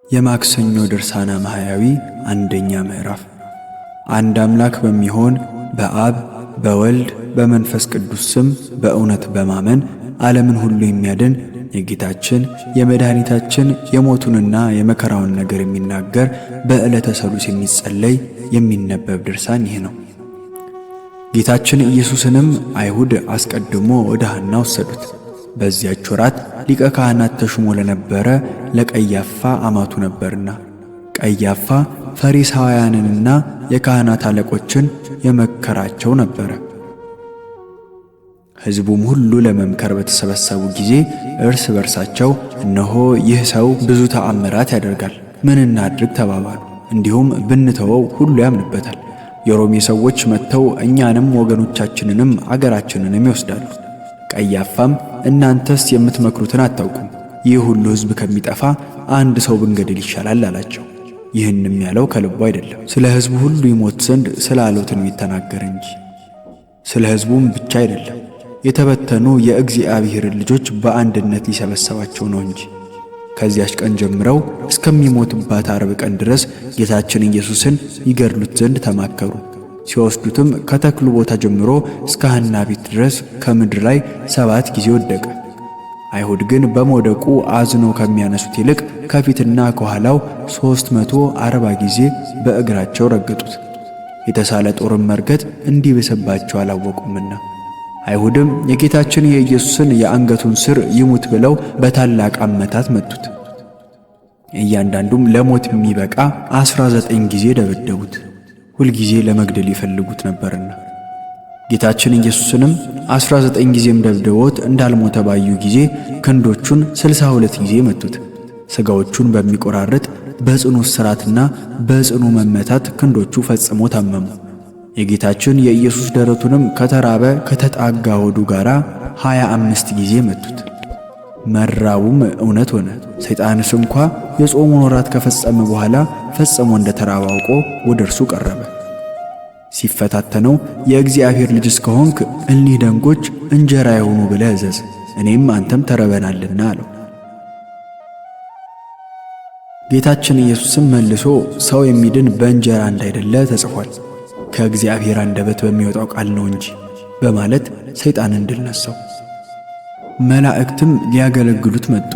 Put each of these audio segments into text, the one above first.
የማክሰኞ ድርሳነ ማህያዊ አንደኛ ምዕራፍ። አንድ አምላክ በሚሆን በአብ በወልድ በመንፈስ ቅዱስ ስም በእውነት በማመን ዓለምን ሁሉ የሚያድን የጌታችን የመድኃኒታችን የሞቱንና የመከራውን ነገር የሚናገር በዕለተ ሰሉስ የሚጸለይ የሚነበብ ድርሳን ይህ ነው። ጌታችን ኢየሱስንም አይሁድ አስቀድሞ ወደ ሐና ወሰዱት። በዚያች ወራት ሊቀ ካህናት ተሹሞ ለነበረ ለቀያፋ አማቱ ነበርና፣ ቀያፋ ፈሪሳውያንንና የካህናት አለቆችን የመከራቸው ነበረ። ሕዝቡም ሁሉ ለመምከር በተሰበሰቡ ጊዜ እርስ በርሳቸው እነሆ ይህ ሰው ብዙ ተአምራት ያደርጋል፣ ምን እናድርግ ተባባሉ። እንዲሁም ብንተወው ሁሉ ያምንበታል፣ የሮሜ ሰዎች መጥተው እኛንም ወገኖቻችንንም አገራችንንም ይወስዳሉ። ቀያፋም እናንተስ የምትመክሩትን አታውቁም፣ ይህ ሁሉ ሕዝብ ከሚጠፋ አንድ ሰው ብንገድል ይሻላል አላቸው። ይህንም ያለው ከልቡ አይደለም፣ ስለ ሕዝቡ ሁሉ ይሞት ዘንድ ስላለው ትንቢት ተናገረ እንጂ። ስለ ሕዝቡም ብቻ አይደለም፣ የተበተኑ የእግዚአብሔርን ልጆች በአንድነት ሊሰበሰባቸው ነው እንጂ። ከዚያች ቀን ጀምረው እስከሚሞትባት ዓርብ ቀን ድረስ ጌታችን ኢየሱስን ይገድሉት ዘንድ ተማከሩ። ሲወስዱትም ከተክሉ ቦታ ጀምሮ እስከ ሐና ቤት ድረስ ከምድር ላይ 7 ጊዜ ወደቀ። አይሁድ ግን በመውደቁ አዝኖ ከሚያነሱት ይልቅ ከፊትና ከኋላው 340 ጊዜ በእግራቸው ረገጡት። የተሳለ ጦርን መርገጥ እንዲብስባቸው አላወቁምና። አይሁድም የጌታችን የኢየሱስን የአንገቱን ስር ይሙት ብለው በታላቅ አመታት መቱት። እያንዳንዱም ለሞት የሚበቃ 19 ጊዜ ደበደቡት። ሁልጊዜ ለመግደል ይፈልጉት ነበርና። ጌታችን ኢየሱስንም 19 ጊዜም ደብድበውት እንዳልሞተ ባዩ ጊዜ ክንዶቹን 62 ጊዜ መቱት። ሥጋዎቹን በሚቆራርጥ በጽኑ እስራትና በጽኑ መመታት ክንዶቹ ፈጽሞ ታመሙ። የጌታችን የኢየሱስ ደረቱንም ከተራበ ከተጣጋ ሆዱ ጋር 25 ጊዜ መቱት። መራቡም እውነት ሆነ። ሰይጣንስ እንኳ የጾሙን ወራት ከፈጸመ በኋላ ፈጽሞ እንደተራበ አውቆ ወደ እርሱ ቀረበ። ሲፈታተነው የእግዚአብሔር ልጅ እስከሆንክ እኒህ ደንጎች እንጀራ የሆኑ ብለህ እዘዝ፣ እኔም አንተም ተርበናልና አለው። ጌታችን ኢየሱስም መልሶ ሰው የሚድን በእንጀራ እንዳይደለ ተጽፏል፣ ከእግዚአብሔር አንደበት በሚወጣው ቃል ነው እንጂ በማለት ሰይጣንን ድል ነሳው። መላእክትም ሊያገለግሉት መጡ።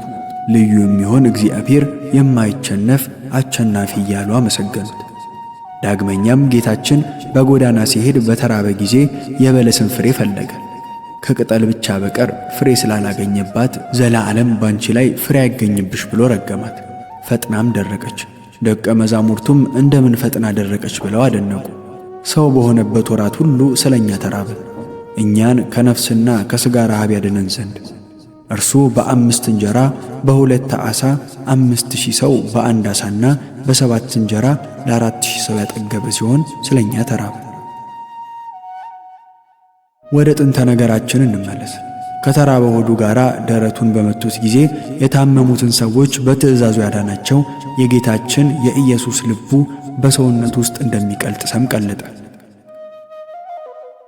ልዩ የሚሆን እግዚአብሔር የማይቸነፍ አቸናፊ እያሉ አመሰገኑት። ዳግመኛም ጌታችን በጎዳና ሲሄድ በተራበ ጊዜ የበለስን ፍሬ ፈለገ። ከቅጠል ብቻ በቀር ፍሬ ስላላገኘባት ዘላለም ባንቺ ላይ ፍሬ አይገኝብሽ ብሎ ረገማት። ፈጥናም ደረቀች። ደቀ መዛሙርቱም እንደምን ፈጥና ደረቀች ብለው አደነቁ። ሰው በሆነበት ወራት ሁሉ ስለኛ ተራበ፣ እኛን ከነፍስና ከሥጋ ረሃብ ያድነን ዘንድ። እርሱ በ5 እንጀራ በ2 ዓሣ 5000 ሰው በአንድ ዓሣና በ7 እንጀራ ለ4000 ሰው ያጠገበ ሲሆን ስለኛ ተራበ። ወደ ጥንተ ነገራችን እንመለስ። ከተራበ ሆዱ ጋራ ደረቱን በመቱት ጊዜ የታመሙትን ሰዎች በትእዛዙ ያዳናቸው የጌታችን የኢየሱስ ልቡ በሰውነቱ ውስጥ እንደሚቀልጥ ሰም ቀለጠ።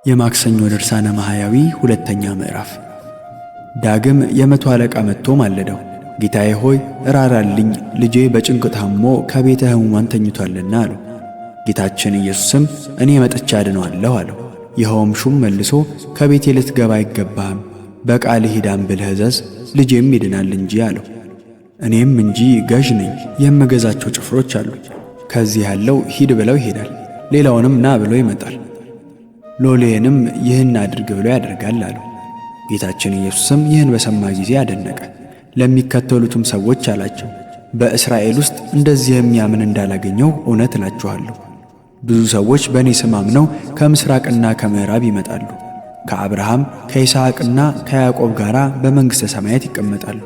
የማክሰኞ ድርሳነ ማህያዊ ሁለተኛ ምዕራፍ። ዳግም የመቶ አለቃ መጥቶ ማለደው። ጌታዬ ሆይ እራራልኝ፣ ልጄ በጭንቅ ታሞ ከቤተ ሕሙማን ተኝቷልና አለው። ጌታችን ኢየሱስም እኔ መጥቼ አድነዋለሁ አለው። ይኸውም ሹም መልሶ ከቤቴ ልትገባ አይገባህም፣ በቃልህ ሂዳን ብለህ እዘዝ፣ ልጄም ይድናል እንጂ አለው። እኔም እንጂ ገዥ ነኝ፣ የምገዛቸው ጭፍሮች አሉ። ከዚህ ያለው ሂድ ብለው ይሄዳል፣ ሌላውንም ና ብሎ ይመጣል፣ ሎሌንም ይህን አድርግ ብሎ ያደርጋል አለው። ጌታችን ኢየሱስም ይህን በሰማ ጊዜ አደነቀ። ለሚከተሉትም ሰዎች አላቸው፣ በእስራኤል ውስጥ እንደዚህ የሚያምን እንዳላገኘው እውነት እላችኋለሁ። ብዙ ሰዎች በእኔ ስም አምነው ከምሥራቅና ከምዕራብ ይመጣሉ፣ ከአብርሃም ከይስሐቅና ከያዕቆብ ጋር በመንግሥተ ሰማያት ይቀመጣሉ።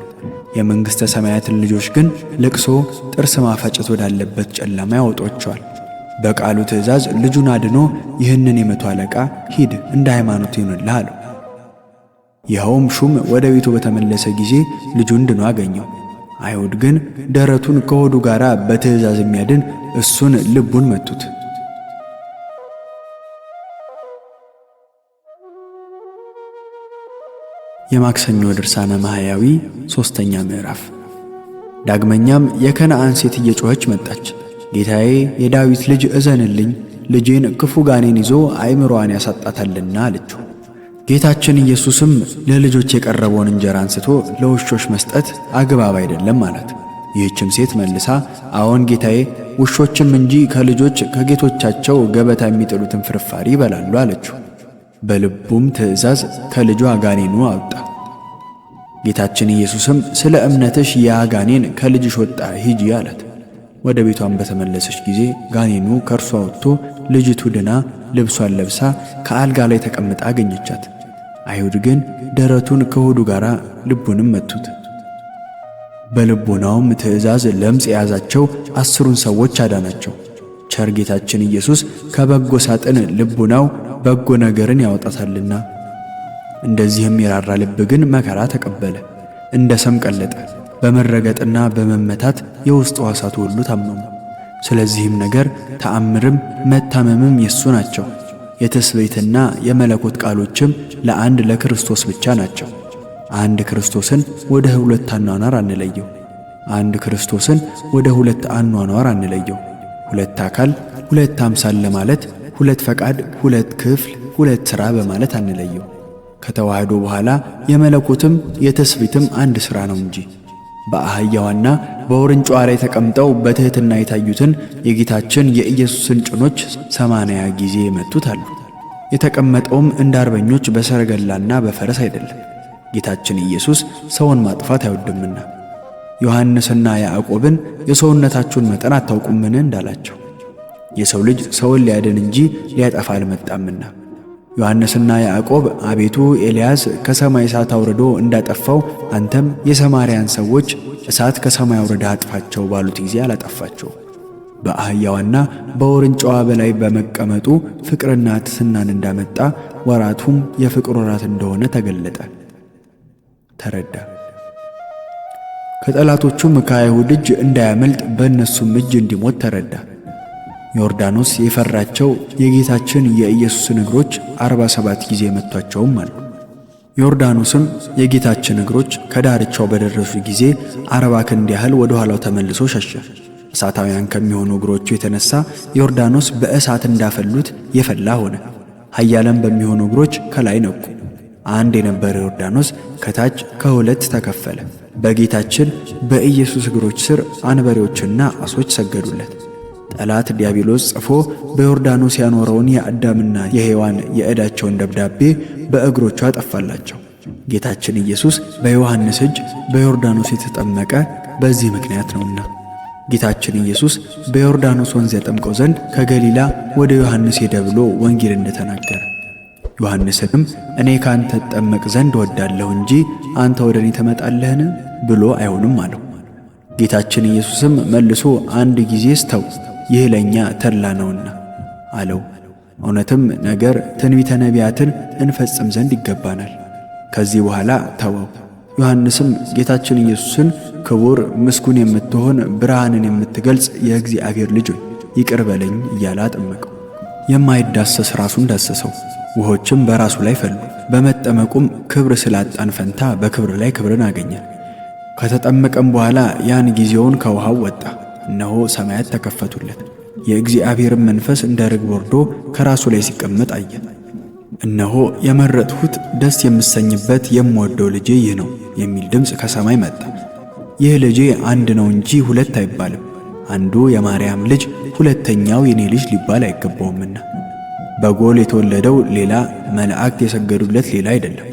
የመንግሥተ ሰማያትን ልጆች ግን ልቅሶ፣ ጥርስ ማፋጨት ወዳለበት ጨለማ ያወጧቸዋል። በቃሉ ትእዛዝ ልጁን አድኖ ይህንን የመቶ አለቃ ሂድ እንደ ሃይማኖት ይሁንልህ አለው። ይኸውም ሹም ወደ ቤቱ በተመለሰ ጊዜ ልጁን ድኖ አገኘው። አይሁድ ግን ደረቱን ከሆዱ ጋር በትእዛዝ የሚያድን እሱን ልቡን መቱት። የማክሰኞ ድርሳነ ማህያዊ ሦስተኛ ምዕራፍ። ዳግመኛም የከነዓን ሴት እየጮኸች መጣች። ጌታዬ የዳዊት ልጅ እዘንልኝ፣ ልጄን ክፉ ጋኔን ይዞ አእምሮዋን ያሳጣታልና አለችው። ጌታችን ኢየሱስም ለልጆች የቀረበውን እንጀራ አንስቶ ለውሾች መስጠት አግባብ አይደለም አላት። ይህችም ሴት መልሳ አዎን ጌታዬ፣ ውሾችም እንጂ ከልጆች ከጌቶቻቸው ገበታ የሚጥሉትን ፍርፋሪ ይበላሉ አለችው። በልቡም ትእዛዝ ከልጇ ጋኔኑ አወጣ። ጌታችን ኢየሱስም ስለ እምነትሽ ያ ጋኔን ከልጅሽ ወጣ፣ ሂጂ አላት። ወደ ቤቷን በተመለሰች ጊዜ ጋኔኑ ከእርሷ ወጥቶ ልጅቱ ድና ልብሷን ለብሳ ከአልጋ ላይ ተቀምጣ አገኘቻት። አይሁድ ግን ደረቱን ከሆዱ ጋር ልቡንም መቱት። በልቡናውም ትእዛዝ ለምጽ የያዛቸው 10ሩን ሰዎች አዳናቸው። ቸር ጌታችን ኢየሱስ ከበጎ ሳጥን ልቡናው በጎ ነገርን ያወጣታልና። እንደዚህም የራራ ልብ ግን መከራ ተቀበለ፣ እንደ ሰም ቀለጠ። በመረገጥና በመመታት የውስጥ ሕዋሳቱ ሁሉ ታመሙ። ስለዚህም ነገር ተአምርም መታመምም የሱ ናቸው። የትስብእትና የመለኮት ቃሎችም ለአንድ ለክርስቶስ ብቻ ናቸው። አንድ ክርስቶስን ወደ ሁለት አኗኗር አንለየው። አንድ ክርስቶስን ወደ ሁለት አኗኗር አንለየው። ሁለት አካል፣ ሁለት አምሳል ለማለት፣ ሁለት ፈቃድ፣ ሁለት ክፍል፣ ሁለት ሥራ በማለት አንለየው። ከተዋህዶ በኋላ የመለኮትም የትስብእትም አንድ ሥራ ነው እንጂ። በአህያዋና በውርንጫዋ ላይ ተቀምጠው በትሕትና የታዩትን የጌታችን የኢየሱስን ጭኖች 80 ጊዜ የመቱት አሉ። የተቀመጠውም እንደ አርበኞች በሰረገላና በፈረስ አይደለም፣ ጌታችን ኢየሱስ ሰውን ማጥፋት አይወድምና። ዮሐንስና ያዕቆብን የሰውነታችሁን መጠን አታውቁምን እንዳላቸው፣ የሰው ልጅ ሰውን ሊያድን እንጂ ሊያጠፋ አልመጣምና። ዮሐንስና ያዕቆብ አቤቱ ኤልያስ ከሰማይ እሳት አውርዶ እንዳጠፋው አንተም የሰማርያን ሰዎች እሳት ከሰማይ አውርደህ አጥፋቸው ባሉት ጊዜ አላጠፋቸው። በአህያዋና በውርንጫዋ በላይ በመቀመጡ ፍቅርና ትሕትናን እንዳመጣ ወራቱም የፍቅር ወራት እንደሆነ ተገለጠ፣ ተረዳ። ከጠላቶቹም ከአይሁድ እጅ እንዳያመልጥ በእነሱም እጅ እንዲሞት ተረዳ። ዮርዳኖስ የፈራቸው የጌታችን የኢየሱስን እግሮች 47 ጊዜ መቷቸውም አሉ። ዮርዳኖስም የጌታችን እግሮች ከዳርቻው በደረሱ ጊዜ 40 ክንድ ያህል ወደ ኋላው ተመልሶ ሸሸ። እሳታውያን ከሚሆኑ እግሮቹ የተነሳ ዮርዳኖስ በእሳት እንዳፈሉት የፈላ ሆነ። ኃያላን በሚሆኑ እግሮች ከላይ ነቁ። አንድ የነበረ ዮርዳኖስ ከታች ከሁለት ተከፈለ። በጌታችን በኢየሱስ እግሮች ስር አንበሬዎችና ዓሦች ሰገዱለት። ጠላት ዲያብሎስ ጽፎ በዮርዳኖስ ያኖረውን የአዳምና የሔዋን የዕዳቸውን ደብዳቤ በእግሮቹ አጠፋላቸው። ጌታችን ኢየሱስ በዮሐንስ እጅ በዮርዳኖስ የተጠመቀ በዚህ ምክንያት ነውና። ጌታችን ኢየሱስ በዮርዳኖስ ወንዝ ያጠምቀው ዘንድ ከገሊላ ወደ ዮሐንስ ሄደ ብሎ ወንጌል እንደተናገረ፣ ዮሐንስንም እኔ ካንተ እጠመቅ ዘንድ እወዳለሁ እንጂ አንተ ወደ እኔ ትመጣለህን ብሎ አይሆንም አለው። ጌታችን ኢየሱስም መልሶ አንድ ጊዜስ ተው፣ ይህ ለእኛ ተድላ ነውና አለው። እውነትም ነገር ትንቢተ ነቢያትን እንፈጽም ዘንድ ይገባናል። ከዚህ በኋላ ተወው። ዮሐንስም ጌታችን ኢየሱስን ክቡር ምስጉን የምትሆን ብርሃንን የምትገልጽ የእግዚአብሔር ልጅ ሆይ ይቅር በለኝ እያለ አጠመቀው። የማይዳሰስ ራሱን ዳሰሰው፣ ውሆችም በራሱ ላይ ፈሉ። በመጠመቁም ክብር ስላጣን ፈንታ በክብር ላይ ክብርን አገኘን። ከተጠመቀም በኋላ ያን ጊዜውን ከውሃው ወጣ። እነሆ ሰማያት ተከፈቱለት፣ የእግዚአብሔርን መንፈስ እንደ ርግብ ወርዶ ከራሱ ላይ ሲቀመጥ አየ። እነሆ የመረጥሁት ደስ የምሰኝበት የምወደው ልጄ ይህ ነው የሚል ድምፅ ከሰማይ መጣ። ይህ ልጄ አንድ ነው እንጂ ሁለት አይባልም፣ አንዱ የማርያም ልጅ ሁለተኛው የኔ ልጅ ሊባል አይገባውምና። በጎል የተወለደው ሌላ፣ መላእክት የሰገዱለት ሌላ አይደለም፣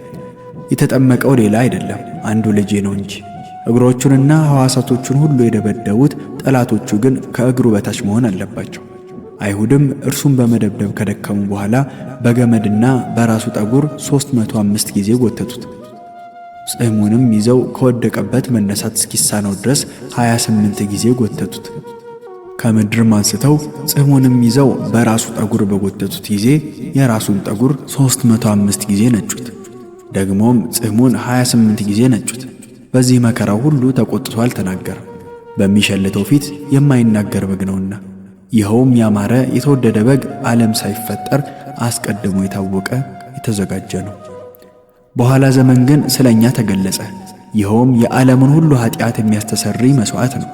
የተጠመቀው ሌላ አይደለም፣ አንዱ ልጄ ነው እንጂ። እግሮቹንና ሕዋሳቶቹን ሁሉ የደበደቡት ጠላቶቹ ግን ከእግሩ በታች መሆን አለባቸው። አይሁድም እርሱን በመደብደብ ከደከሙ በኋላ በገመድና በራሱ ጠጉር 305 ጊዜ ጎተቱት። ጽሕሙንም ይዘው ከወደቀበት መነሳት እስኪሳነው ድረስ 28 ጊዜ ጎተቱት። ከምድርም አንስተው ጽሕሙንም ይዘው በራሱ ጠጉር በጎተቱት ጊዜ የራሱን ጠጉር 305 ጊዜ ነጩት። ደግሞም ጽሕሙን 28 ጊዜ ነጩት። በዚህ መከራው ሁሉ ተቆጥቶ አልተናገረም፣ በሚሸልተው ፊት የማይናገር በግ ነውና። ይኸውም ያማረ የተወደደ በግ ዓለም ሳይፈጠር አስቀድሞ የታወቀ የተዘጋጀ ነው። በኋላ ዘመን ግን ስለኛ ተገለጸ። ይኸውም የዓለምን ሁሉ ኃጢአት የሚያስተሰርይ መሥዋዕት ነው።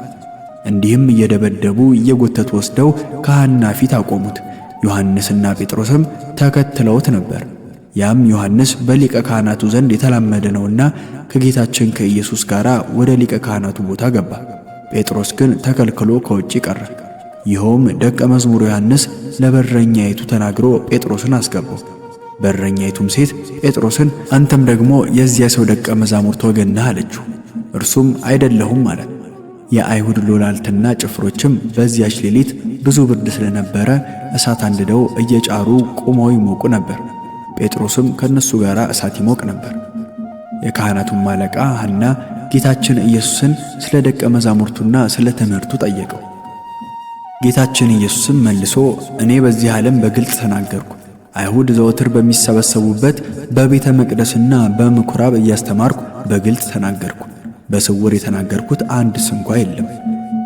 እንዲህም እየደበደቡ እየጎተቱ ወስደው ከሐና ፊት አቆሙት። ዮሐንስና ጴጥሮስም ተከትለውት ነበር። ያም ዮሐንስ በሊቀ ካህናቱ ዘንድ የተላመደ ነውና ከጌታችን ከኢየሱስ ጋር ወደ ሊቀ ካህናቱ ቦታ ገባ። ጴጥሮስ ግን ተከልክሎ ከውጭ ቀረ። ይኸውም ደቀ መዝሙሩ ዮሐንስ ለበረኛይቱ ተናግሮ ጴጥሮስን አስገባው። በረኛይቱም ሴት ጴጥሮስን አንተም ደግሞ የዚያ ሰው ደቀ መዛሙርት ወገን ነህ አለችው። እርሱም አይደለሁም አላት። የአይሁድ ሎላልትና ጭፍሮችም በዚያች ሌሊት ብዙ ብርድ ስለነበረ እሳት አንድደው እየጫሩ ቆመው ይሞቁ ነበር። ጴጥሮስም ከነሱ ጋር እሳት ይሞቅ ነበር። የካህናቱም አለቃ ሐና ጌታችን ኢየሱስን ስለ ደቀ መዛሙርቱና ስለ ትምህርቱ ጠየቀው። ጌታችን ኢየሱስም መልሶ እኔ በዚህ ዓለም በግልጽ ተናገርኩ፣ አይሁድ ዘወትር በሚሰበሰቡበት በቤተ መቅደስና በምኩራብ እያስተማርኩ በግልጽ ተናገርኩ። በስውር የተናገርኩት አንድ ስንኳ የለም።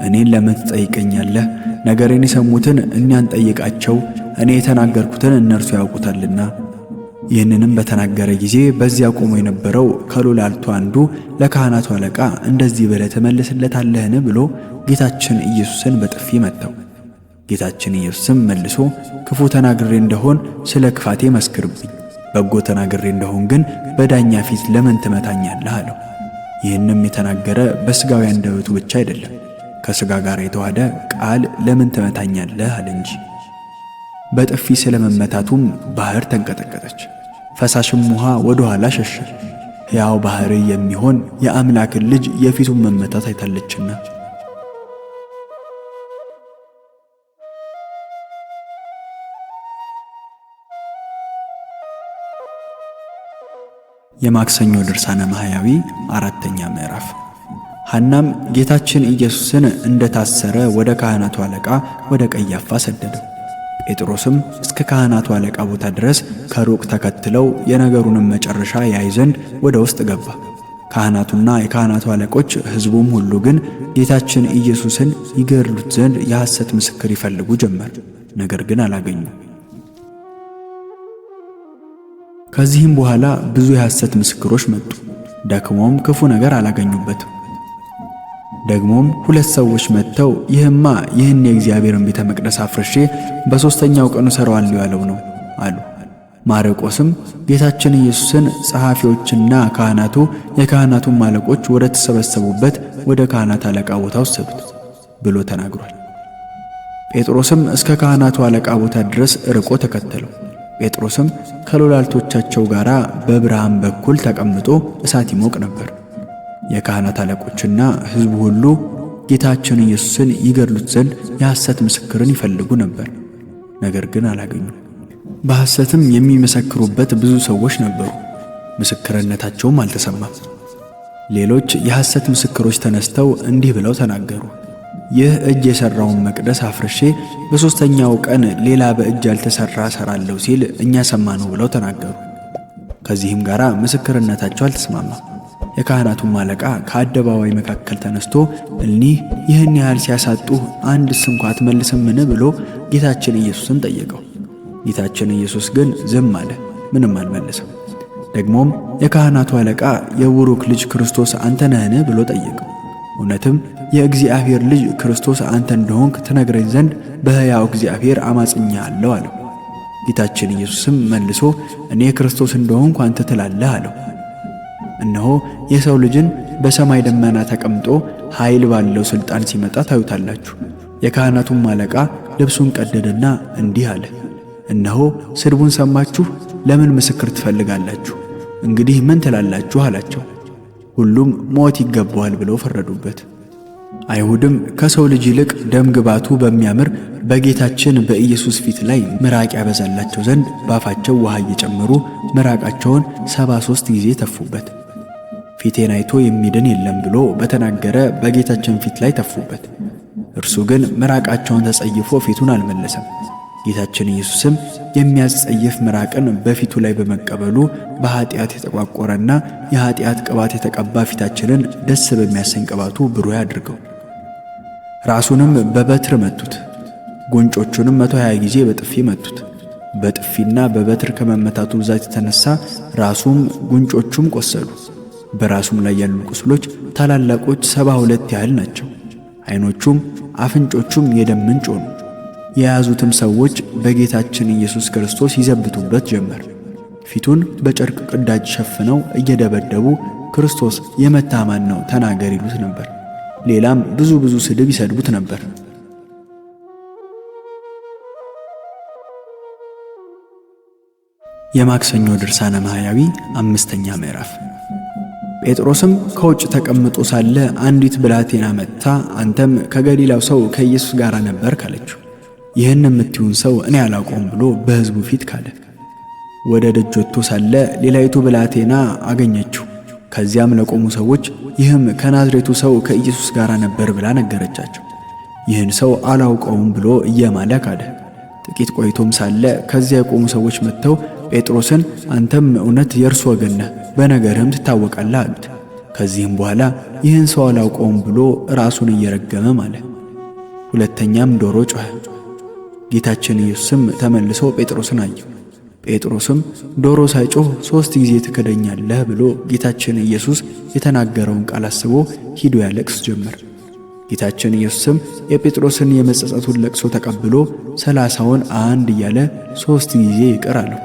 እኔን ለምን ትጠይቀኛለህ? ነገሬን የሰሙትን እኛን ጠይቃቸው፣ እኔ የተናገርኩትን እነርሱ ያውቁታልና። ይህንንም በተናገረ ጊዜ በዚያ ቆሞ የነበረው ከሎላልቱ አንዱ ለካህናቱ አለቃ እንደዚህ ብለህ ትመልስለታለህን? ብሎ ጌታችን ኢየሱስን በጥፊ መታው። ጌታችን ኢየሱስም መልሶ ክፉ ተናግሬ እንደሆን ስለ ክፋቴ መስክርብኝ፣ በጎ ተናግሬ እንደሆን ግን በዳኛ ፊት ለምን ትመታኛለህ? አለው። ይህንም የተናገረ በሥጋዊ አንደበቱ ብቻ አይደለም፣ ከሥጋ ጋር የተዋሃደ ቃል ለምን ትመታኛለህ አለ እንጂ። በጥፊ ስለመመታቱም ባህር ተንቀጠቀጠች፣ ፈሳሽም ውሃ ወደ ኋላ ሸሸ። ሕያው ባህር የሚሆን የአምላክን ልጅ የፊቱን መመታት አይታለችና። የማክሰኞ ድርሳነ ማህያዊ አራተኛ ምዕራፍ። ሐናም ጌታችን ኢየሱስን እንደታሰረ ወደ ካህናቱ አለቃ ወደ ቀያፋ ሰደደው። ጴጥሮስም እስከ ካህናቱ አለቃ ቦታ ድረስ ከሩቅ ተከትለው የነገሩንም መጨረሻ ያይ ዘንድ ወደ ውስጥ ገባ። ካህናቱና የካህናቱ አለቆች ሕዝቡም ሁሉ ግን ጌታችን ኢየሱስን ይገድሉት ዘንድ የሐሰት ምስክር ይፈልጉ ጀመር። ነገር ግን አላገኙ። ከዚህም በኋላ ብዙ የሐሰት ምስክሮች መጡ። ደክሞም ክፉ ነገር አላገኙበትም። ደግሞም ሁለት ሰዎች መጥተው ይህማ ይህን የእግዚአብሔርን ቤተ መቅደስ አፍርሼ በሦስተኛው ቀን እሠራዋለሁ ያለው ነው አሉ። ማርቆስም ጌታችን ኢየሱስን ጸሐፊዎችና ካህናቱ የካህናቱም አለቆች ወደ ተሰበሰቡበት ወደ ካህናት አለቃ ቦታ ወሰዱት ብሎ ተናግሯል። ጴጥሮስም እስከ ካህናቱ አለቃ ቦታ ድረስ ርቆ ተከተለው። ጴጥሮስም ከሎላልቶቻቸው ጋር በብርሃን በኩል ተቀምጦ እሳት ይሞቅ ነበር። የካህናት አለቆችና ሕዝቡ ሁሉ ጌታችን ኢየሱስን ይገድሉት ዘንድ የሐሰት ምስክርን ይፈልጉ ነበር፣ ነገር ግን አላገኙም። በሐሰትም የሚመሰክሩበት ብዙ ሰዎች ነበሩ፣ ምስክርነታቸውም አልተሰማም። ሌሎች የሐሰት ምስክሮች ተነስተው እንዲህ ብለው ተናገሩ። ይህ እጅ የሠራውን መቅደስ አፍርሼ በሦስተኛው ቀን ሌላ በእጅ ያልተሠራ እሠራለሁ ሲል እኛ ሰማነው ብለው ተናገሩ። ከዚህም ጋር ምስክርነታቸው አልተስማማም። የካህናቱም አለቃ ከአደባባይ መካከል ተነስቶ እኒህ ይህን ያህል ሲያሳጡህ አንድ ስንኳ አትመልስምን ብሎ ጌታችን ኢየሱስን ጠየቀው። ጌታችን ኢየሱስ ግን ዝም አለ፣ ምንም አልመለሰም። ደግሞም የካህናቱ አለቃ የቡሩክ ልጅ ክርስቶስ አንተ ነህን ብሎ ጠየቀው። እውነትም የእግዚአብሔር ልጅ ክርስቶስ አንተ እንደሆንክ ትነግረኝ ዘንድ በሕያው እግዚአብሔር አማጽኛለሁ አለው። ጌታችን ኢየሱስም መልሶ እኔ ክርስቶስ እንደሆንኩ አንተ ትላለህ አለው። እነሆ የሰው ልጅን በሰማይ ደመና ተቀምጦ ኃይል ባለው ሥልጣን ሲመጣ ታዩታላችሁ። የካህናቱም አለቃ ልብሱን ቀደደና እንዲህ አለ፣ እነሆ ስድቡን ሰማችሁ፣ ለምን ምስክር ትፈልጋላችሁ? እንግዲህ ምን ትላላችሁ? አላቸው። ሁሉም ሞት ይገባዋል ብለው ፈረዱበት። አይሁድም ከሰው ልጅ ይልቅ ደም ግባቱ በሚያምር በጌታችን በኢየሱስ ፊት ላይ ምራቅ ያበዛላቸው ዘንድ ባፋቸው ውሃ እየጨመሩ ምራቃቸውን 73 ጊዜ ተፉበት። ፊቴን አይቶ የሚድን የለም ብሎ በተናገረ በጌታችን ፊት ላይ ተፉበት። እርሱ ግን ምራቃቸውን ተጸይፎ ፊቱን አልመለሰም። ጌታችን ኢየሱስም የሚያስጸይፍ ምራቅን በፊቱ ላይ በመቀበሉ በኃጢአት የተቋቆረና የኃጢአት ቅባት የተቀባ ፊታችንን ደስ በሚያሰኝ ቅባቱ ብሩህ ያድርገው። ራሱንም በበትር መቱት፣ ጉንጮቹንም 120 ጊዜ በጥፊ መቱት። በጥፊና በበትር ከመመታቱ ብዛት የተነሳ ራሱም ጉንጮቹም ቆሰሉ። በራሱም ላይ ያሉ ቁስሎች ታላላቆች 72 ያህል ናቸው። ዓይኖቹም አፍንጮቹም የደም ምንጭ ሆኑ። የያዙትም ሰዎች በጌታችን ኢየሱስ ክርስቶስ ይዘብቱበት ጀመር። ፊቱን በጨርቅ ቅዳጅ ሸፍነው እየደበደቡ ክርስቶስ የመታህ ማን ነው? ተናገር ይሉት ነበር። ሌላም ብዙ ብዙ ስድብ ይሰድቡት ነበር። የማክሰኞ ድርሳነ ማህያዊ 5ኛ ምዕራፍ። ጴጥሮስም ከውጭ ተቀምጦ ሳለ አንዲት ብላቴና መጥታ አንተም ከገሊላው ሰው ከኢየሱስ ጋር ነበርክ አለችው። ይህን የምትዩን ሰው እኔ አላውቀውም ብሎ በሕዝቡ ፊት ካለ። ወደ ደጅ ወጥቶ ሳለ ሌላይቱ ብላቴና አገኘችው። ከዚያም ለቆሙ ሰዎች ይህም ከናዝሬቱ ሰው ከኢየሱስ ጋር ነበር ብላ ነገረቻቸው። ይህን ሰው አላውቀውም ብሎ እየማለ ካደ። ጥቂት ቆይቶም ሳለ ከዚያ የቆሙ ሰዎች መጥተው ጴጥሮስን አንተም እውነት የእርሱ ወገን ነህ፣ በነገርህም ትታወቃለህ አሉት። ከዚህም በኋላ ይህን ሰው አላውቀውም ብሎ ራሱን እየረገመ ማለ። ሁለተኛም ዶሮ ጮኸ። ጌታችን ኢየሱስም ተመልሶ ጴጥሮስን አየው። ጴጥሮስም ዶሮ ሳይጮህ 3 ጊዜ ትክደኛለህ ብሎ ጌታችን ኢየሱስ የተናገረውን ቃል አስቦ ሂዶ ያለቅስ ጀመር። ጌታችን ኢየሱስም የጴጥሮስን የመጸጸቱን ለቅሶ ተቀብሎ 30ውን አንድ እያለ 3 ጊዜ ይቅር አለው።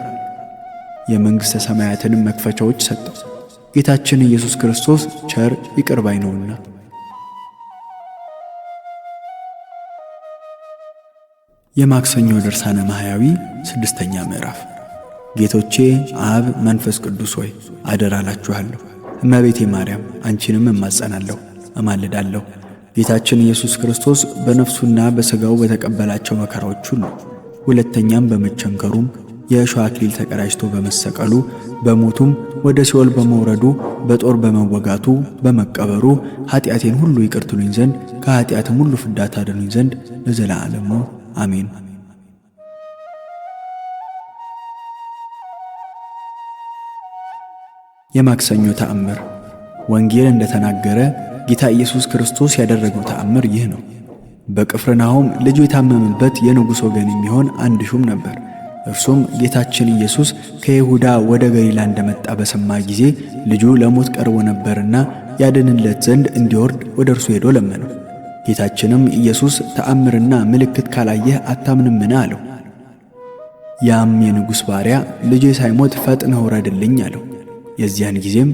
የመንግሥተ ሰማያትንም መክፈቻዎች ሰጠው። ጌታችን ኢየሱስ ክርስቶስ ቸር ይቅር ባይ ነውና። የማክሰኞ ድርሳነ ማህያዊ 6ኛ ምዕራፍ። ጌቶቼ አብ መንፈስ ቅዱስ ሆይ አደራ እላችኋለሁ። እመቤቴ ማርያም አንቺንም እማጸናለሁ እማልዳለሁ። ጌታችን ኢየሱስ ክርስቶስ በነፍሱና በሥጋው በተቀበላቸው መከራዎች ሁሉ ሁለተኛም በመቸንከሩም የእሾህ አክሊል ተቀዳጅቶ በመሰቀሉ በሞቱም ወደ ሲኦል በመውረዱ በጦር በመወጋቱ በመቀበሩ ኃጢአቴን ሁሉ ይቅር ትሉኝ ዘንድ ከኃጢአትም ሁሉ ፍዳ ታድኑኝ ዘንድ ለዘላለሙ አሜን። የማክሰኞ ተአምር። ወንጌል እንደተናገረ ጌታ ኢየሱስ ክርስቶስ ያደረገው ተአምር ይህ ነው። በቅፍርናሆም ልጁ የታመመበት የንጉሥ ወገን የሚሆን አንድ ሹም ነበር። እርሱም ጌታችን ኢየሱስ ከይሁዳ ወደ ገሊላ እንደመጣ በሰማ ጊዜ ልጁ ለሞት ቀርቦ ነበርና ያድንለት ዘንድ እንዲወርድ ወደ እርሱ ሄዶ ለመነው። ጌታችንም ኢየሱስ ተአምርና ምልክት ካላየህ አታምንምን አለው። ያም የንጉሥ ባሪያ ልጄ ሳይሞት ፈጥነህ ውረድልኝ አለው። የዚያን ጊዜም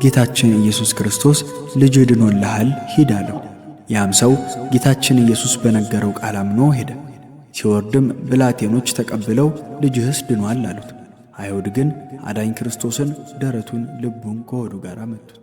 ጌታችን ኢየሱስ ክርስቶስ ልጅ ድኖልሃል፣ ሂድ አለው። ያም ሰው ጌታችን ኢየሱስ በነገረው ቃል አምኖ ሄደ። ሲወርድም ብላቴኖች ተቀብለው ልጅህስ ድኗል አሉት። አይሁድ ግን አዳኝ ክርስቶስን ደረቱን፣ ልቡን ከሆዱ ጋር መቱት።